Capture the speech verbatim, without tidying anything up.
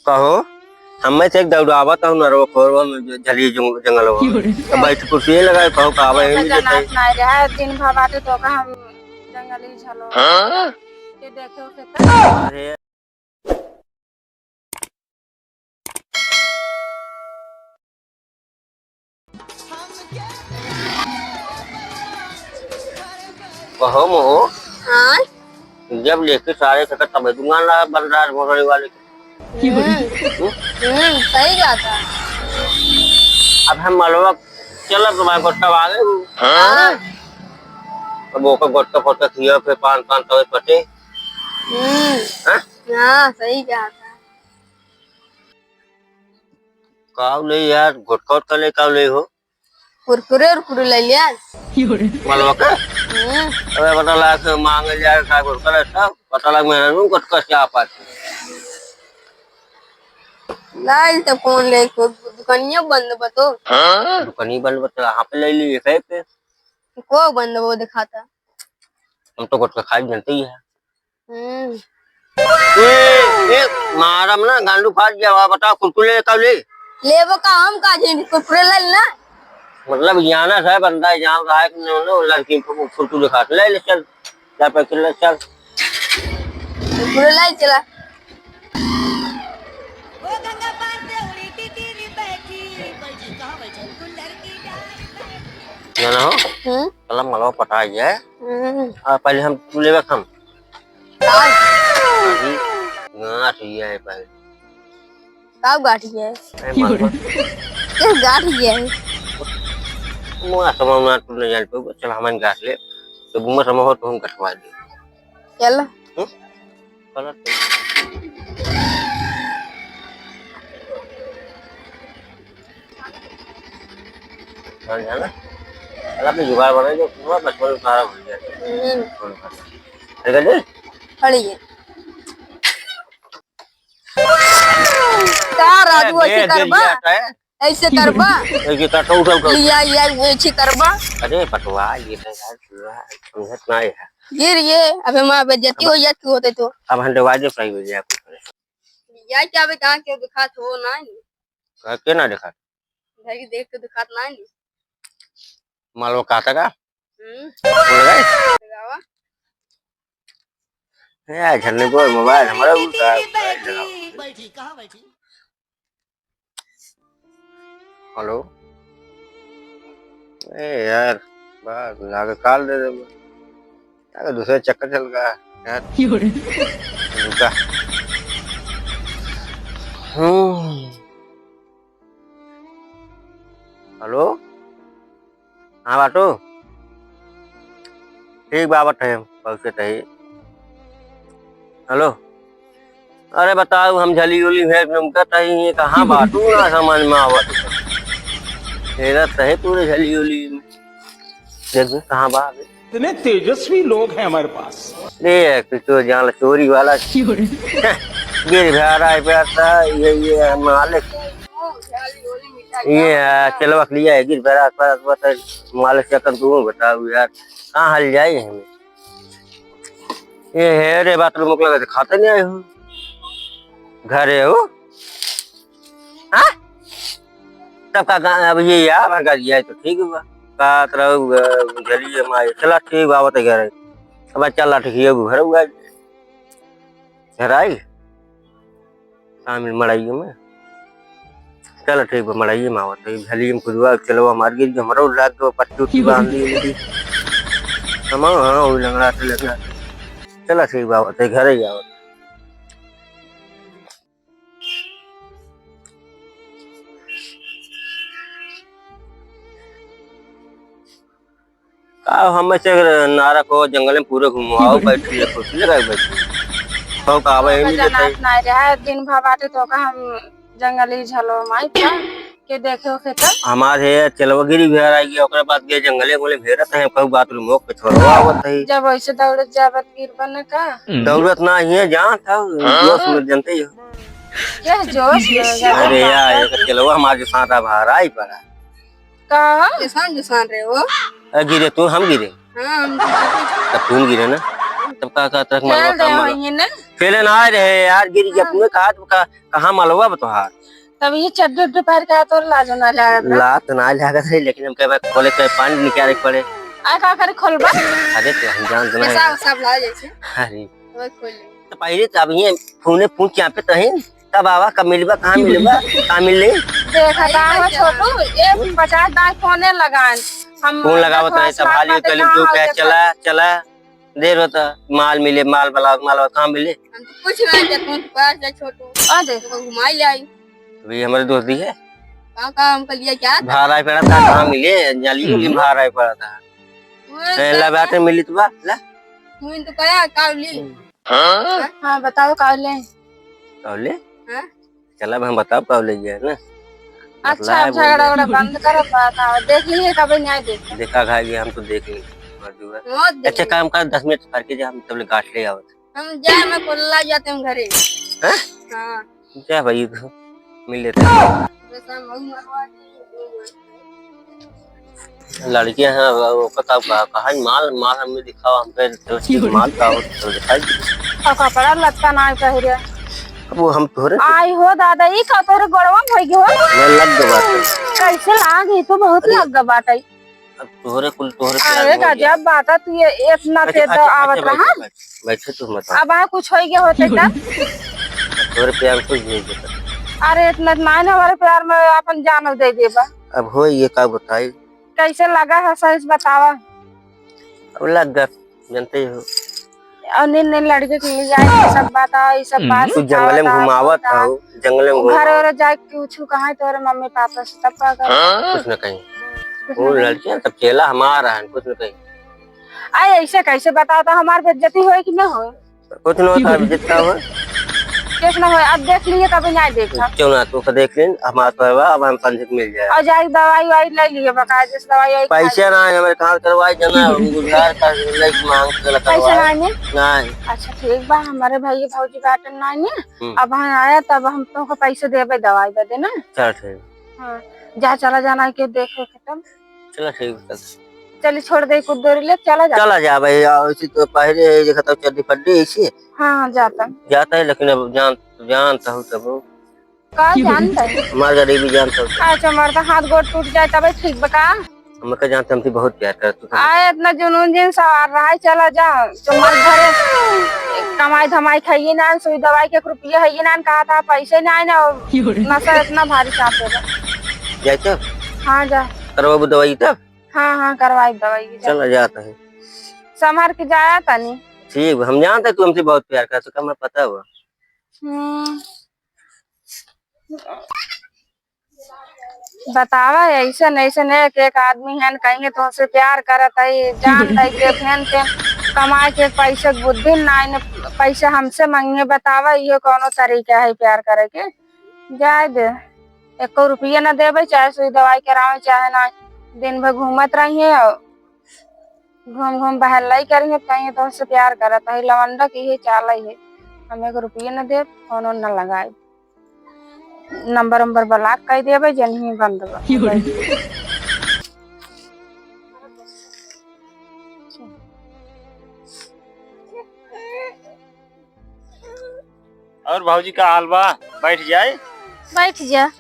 कहो, हमें से एक दौड़ावत हूँ नरवा खोरवा में, जो झली जंग-, जंगलवा। अब बैठ कुर्सी लगाए, कहो का आवे, ओका एहमे जनात देते। नाई रहा, दिन भर बाटे तो ओका हम जंगली झलो हाँ? के देखे उठे त। अरे। कहो मोहो। हाँ? जब लेके सारे खतर तब दुकान ला बन रहा है भोसड़ी वाले के। हम्म, हम्म, सही बात है। अब हम मलवा चलत तुम्हारे गोट्टा आ गए। हाँ। अब ओकर गोट्टा फोट्टा खिया, फिर पान, पान तवे पटे। हम्म। हाँ? हाँ, सही बात है। काव ले यार, गोट्टा ओट्टा ले काव ले हो? कुरकुरे उरकुरे ले लिया। मलवा का? हम्म। अबे पता लगा के मांगे जा रहा था कुरकुरे सब, पता लगा मेरा रूम को कस क्या पास। लाइल तो कौन ले को दुकानिया बंद बतो। हाँ? दुकानिया बंद बतो, यहाँ पे ले ली, एक है पे। को बंद वो दिखाता। हम तो गुटखा खाई जनते ही है। हम्म। ए, ए, मारम ना, गांडू फाट गया, वाह, बताओ, कुरकुरे का ले? लेबो का, हम का जी, कुरकुरे ले ना। मतलब, जाना है, बंदा जान रहा है कि नहीं, नहीं, लड़की को कुरकुरे खा ले, ले चल, चार पैकेट ले चल। कुरकुरे ले चला। जाना हो? हम्म। चला, मलवा पटा जाए। हम्म। हाँ, पहले हम तू लेवे हम। का? अभी गांठ ये है पहले। का गांठ ये है? अरे मलवा। किस गांठ ये है? मुआ समझ में तू नहीं जान पाओगे। चल हमन गांठ ले। तो बुमा समझ हो तो हम गठवा दे। चल। हम्म? चल। हाँ, जाना। चल, अपनी जुगाड़ बनाई जो पूरा बचपन में सारा भूल गया। हम्म। ठीक है जी? खड़ी है। का राजू अरे, ऐसे दे, दे करबा? दिया था, है? ऐसे करबा? ऐसे करता, उठा, उठा, उठा। लिया, लिया, ऐसे करबा? अरे पटवा, ये तो यार पूरा समझत ना है। गिर ये, अबे माँ बेइज्जती हो जात की होते तो। अब हम दरवाजे पर ही हो जाए कुछ। या क्या बे, कहाँ के दिखात हो ना? कहाँ के ना दिखात? भाई देख के दिखात ना नी। मालवा कहता का? हम्म। बोल रहा है? लगावा। ए, झन्ने को मोबाइल हमारा उल्टा है। बैठी, कहाँ बैठी? हेलो। ए यार, बस लाके काल दे दे। अरे दूसरे चक्कर चल गया यार। रुका। हम्म। हेलो। हाँ बाटू। ठीक बा, आवत है, पहुँचे तही। हेलो। अरे बताओ, हम झली उली भेज नमकत ही, ये कहाँ बाटू ना समझ में आवत। हेरत है पूरे झली उली में। देख बे, कहाँ बा बे? इतने तेजस्वी लोग हैं हमारे पास। देख, तू तो जान चोरी वाला। गिर भरा है पैसा, ये, ये है मालिक। ये है, चलवा के लिया है, गिर भरा है पैसा, मालिक चक्कर तू बताओ यार, कहाँ हल जाए हमें? ये है रे, बाथरूम मोकला के खाते नहीं आए हो। घरे हो? हाँ? तब का गा-, अब ये यार, अगर ये तो ठीक बा। का तरह, अ, झलिए माई। चला ठीक बा, आवत है घरे। अब चला ठीक है, घर हुआ। घर आई? शामिल मड़ाइए में। चल ठीक बा, मड़ाइए में आवत है। झलिए में कुदवा, चलो हमार गिर गई, हमरो लाग गयो, पट्टी उट्टी बांध दी इनकी। हम, हाँ, वही लंगड़ा से लंगड़ा। चला ठीक बा, आवत है, घर ही आवत। का हम ऐसे नारा को जंगल में पूरे घुमाओ, बैठ के कुर्सी लगा के बैठ। तो का आवे, ओका एमी जनात देखे। नाई रहा, दिन भर बाटे तो का हम जंगली झलो माई का के देखे ओखे तो। हमार है चलवा गिरी भेड़ आई गया, ओकरे बाद गए जंगले गोले भेड़त है, कहू बाथरूम हो के छोड़वा आवत है। जब ऐसे दौड़त जावत गिर बने का? दौड़त ना ही है, जान था, हाँ? जोश में जनते ही हो। क्या जोश में? अरे यार, ये चलवा हमारे साथ अब हारा ही पड़ा। का? जसान, जसान रहे हो। अ, गिरे तू, हम गिरे? हाँ, हम गिरे। तब तू गिरे ना। का, का तरह के मलवा, का मलवा? होइए ना? खेले ना रहे यार, गिर गया। हाँ। अपने कहा तो का, कहाँ मलवा बा तोहार? तब ये चड्डी उड्डी पहन के आया तो लाज ना लागत बा। लाज ना लागत है, लेकिन हम कहे खोले के पानी निकाले के पड़े। आ का करे खोलबा? अरे तो हम जान तो नहीं। सब, सब ला जैसे। अरे। वो खोल ले। तो पहले तो अब ये फोने पूछ यहाँ पे तो है। कब आवा, कब मिलबा, कहाँ मिलबा, कहाँ मिले? देखा था हो छोटू, एक पचास दाई फोने लगान। हम फोन लगावत रहे, तब हाली कलिम तू कहे, "चला, चला।" देर होता, "माल मिले, माल बलाओ, माल बलाओ।" कहाँ मिले? हम तो कुछ ना दे, तुम पास जा छोटू। आ दे। तो घुमाई ले आई। अभी हमारे दोस्त दी है। कहाँ, कहाँ हमको लिया क्या? भाड़ा पड़ा था, कहाँ मिले? जाली मिली, भाड़ा पड़ा था। ए, ला बाटे मिली तो बा, ला। मुइन तो कहा, कावली। हाँ, बताओ, कावले। कावले? हाँ? चला, अब हम बताओ, कावले गया है ना? अच्छा, बतलाए अब बोल झगड़ा दे। उगड़ा बंद करो, बताओ। देख लिए, कभी नहीं देखा। देखा खा गया, हम तो देख लिए। मर जुआ। मत देख अच्छा, लिए। काम कर, दस मिनट करके जा, हम तब ले गांठ ले आवत। हम जाए, मैं कोल्ला जाते हम घरे। हैं? हाँ। जा भाई, तो मिल लेते हैं। बस हम वही मरवा दे। लड़कियां हैं, वो, वो पता का, कहा है, माल, माल हमें दिखाओ, हम कहे, "चलो, ठीक, माल का हो, चलो दिखाई।" और कपड़ा लत्ता ना कह रहे। अब वो हम तोहरे से आई हो दादा, ई का तोहरे गोड़वा में होई गयो? मैं लग गवा था। कैसे लाग? ई तो बहुत अरे। लग गवा बाटे। अब तोहरे कुल, तोहरे प्यार अरे में हो गया। गजब बात है, तू ये इतना अच्छा, तेज अच्छा, आवत अच्छा, रहा। बैठे, बैठे, बैठे, तू मत आ। अब आ कुछ होई गया होते तब? तोहरे प्यार में कुछ भी हो गया। अरे इतना ना, हमारे प्यार में अपन जान दे देबा। अब हो ये का बताई? कैसे लगा है, सही से बतावा। अब लग गया, जानते ही हो। और नीन, नीन लड़के के लिए आई, ये सब बात आ, ये सब बात तू जंगले में सिखावत आ, घुमावत बतावत आ। हो, जंगले में वो घरे घुमावत। उरे जाए के कुछ कहाँ है तोरे मम्मी पापा से, तब का करे? कुछ न कहीं। कुछ वो न कहीं। लड़कियां सब चेला हमारा है, कुछ न कहीं। आई, ऐसे कैसे बताओ तो हमार बेइज्जती होई कि न होई? कुछ न होता, अब जितना हो। कुछ न होई, अब देख लिए, कभी नहीं देखा। क्यों ना, तू तो देख लेन, हमार तो है, अब हम संजय के मिल जाए। और जाके दवाई वाई ले लिए, बकायदे से दवाई वाई खा पैसे लिए। ना है हमारे, कहाँ करवाए जाना, हम उधार का लेके मांग के पैसे करवाए। ना है ने? नहीं। अच्छा, ठीक बा, हमारे भाई भौजी बाटन ना है ने? हम्म। अब हम आया, तब हम तुमको पैसे देबे दवाई बदे ना। चल, ठीक। हाँ, जा, चला जाना के देखे के तब। चला, ठीक बा, चल। चली, छोड़ दे, कुछ देर ले, चला जा। चला जा भाई, आ, वैसे तो पहले ही देखा था चड्डी फड्डी ऐसे। हाँ, हाँ, जाता। जाता है, लेकिन अब जान, जानता हूँ तब। का जानता है? हमार गरीबी जानता हूँ। अच्छा, मरता हाथ गोड़ टूट जाए तबे ठीक बा का? हम का जानते, हमसे बहुत प्यार करत तू। आ, इतना जुनून जिन सवार रहा है, चला जा। तुम्हारे घरे कमाई धमाई खाइए ना, सुई दवाई के एक रुपया है ना, कहा था पैसे ना आए ना, और नशा इतना भारी चापे बा। जाए तब? हाँ, जा। करवाबू दवाई तब? हाँ, हाँ, करवाई दवाई, जा। चला जाता है। संभार के जाया तनी। ठीक बा, हम जानते तू हमसे बहुत प्यार करत तू, हमें पता हुआ। हम्म। बतावा, ऐसन, ऐसन एक, एक आदमी है न, कहेंगे तुमसे प्यार करत है, जान दे के, फेन, फेन कमाए के पैसे के बुद्धि ना, न पैसे हमसे मांगे। बतावा, ये कौनो तरीका है प्यार करे के? जाए दे, एको रुपया न देबे, चाहे सुई दवाई करावे, चाहे ना, दिन भर घूमत रहिए और घूम घूम बहल्लाई करिए, कहिए तुमसे प्यार करत है, लवंडा के ये चाल है, हम एक रुपया न देब, फोन न लगाए, नंबर उम्बर ब्लॉक कर देबे, जन ही बंद बा। और भौजी का हाल बा? बैठ जाए। बैठ जा।